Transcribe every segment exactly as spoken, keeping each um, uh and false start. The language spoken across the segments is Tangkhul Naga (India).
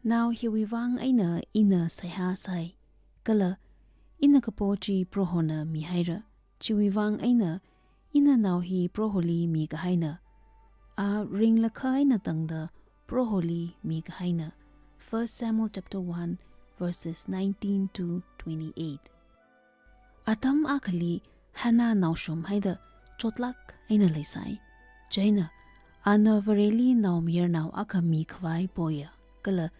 Nao hiwui vang eina ina seihā sai, kala ina kapo chi Prohona mihaira, chiwui vang eina ina nao hi Proholi mikahaina. A ringlakha eina tangda Proholi mikahaina. First Samuel chapter one, verses nineteen to twenty-eight. Atam akhali Hannah naoshom haida chotlāk eina leisai. Chieina ana Vareli naomayarnao akha mikhavai poya, kala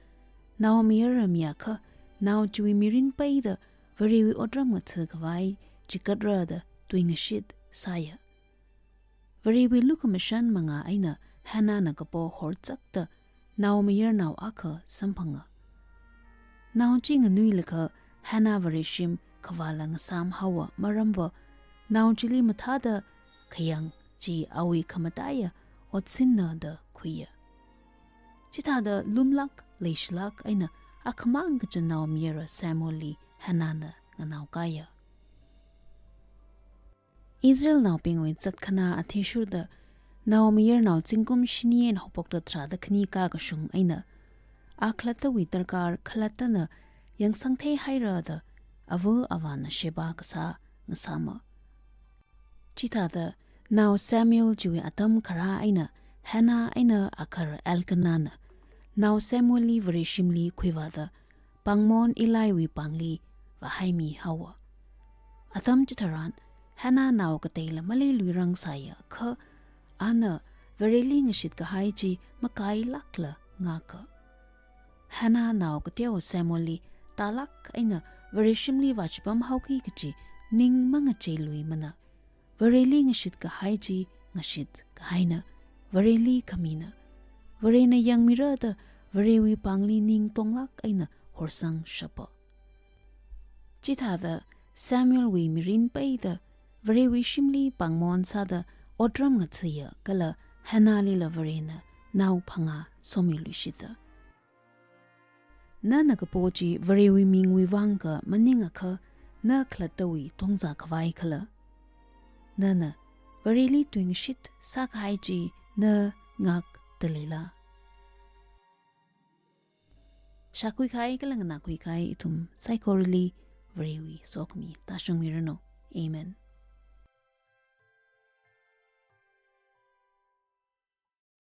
naomayara miakha nao chiwui mirin peida Varewui otram ngathakhavai chikatra da tuingashit sāya. Varewui lukhamashan manga eina Hannahna kapo horzakta naomayarnao akha samphanga. Nao chi nganuilakha Hannah Vareshim khavāla ngasām haowa, maramva nao chili mathāda khayang chi awui khamataiya otsinna da khuiya. Chithāda lumlāk leishilāk eina akhamang kachān naomayara Samuelli Hannahna nganaokāya. Israelnaobingwui zatkhanā athishurda naomayarnao zingkum shini eina haophokta tharāda khani kakashung eina, a khalattawui darkar khalattana yangsangthei haira da ava avāna sheba kasā ngasāma. Chithāda nao Samuel chiwui atam kharā eina Hannah eina akhar Elkanahna nao Samuelli Vareshimli khuivāda pāngmon Eliwui pāngli vāhaimi haowa. Atam chitharan Hannah nao kateila maleiluirang sāya kha ana Vareli ngashit kahai chi makailākla ngaka. Hannah nao kateo Samuelli tālāk eina Vareshimli vāchipam haoki kachi ning mangacheiluimana. Vareli ngashit kahai chi ngashit kahaina, Vareli khamina. Varena yangmira da Varewui pāngli ning tonglāk eina horsangshapa. Chithāda Samuelwui mirin peida Varewui shimli pāngmon sāda otram ngathaya kala Hannahlila Varena nao phangā somiluishita. Nana kapo chi Varewui mingwui vang kha maningakha na khalattawui tongzā khavai khala? Nana Vareli tuingashit sākahai chi na ngakta leila? Shākhui kahai kala nganākhui kahai ithum saikorali Varewui sokhami tāshungmiranu. Amen.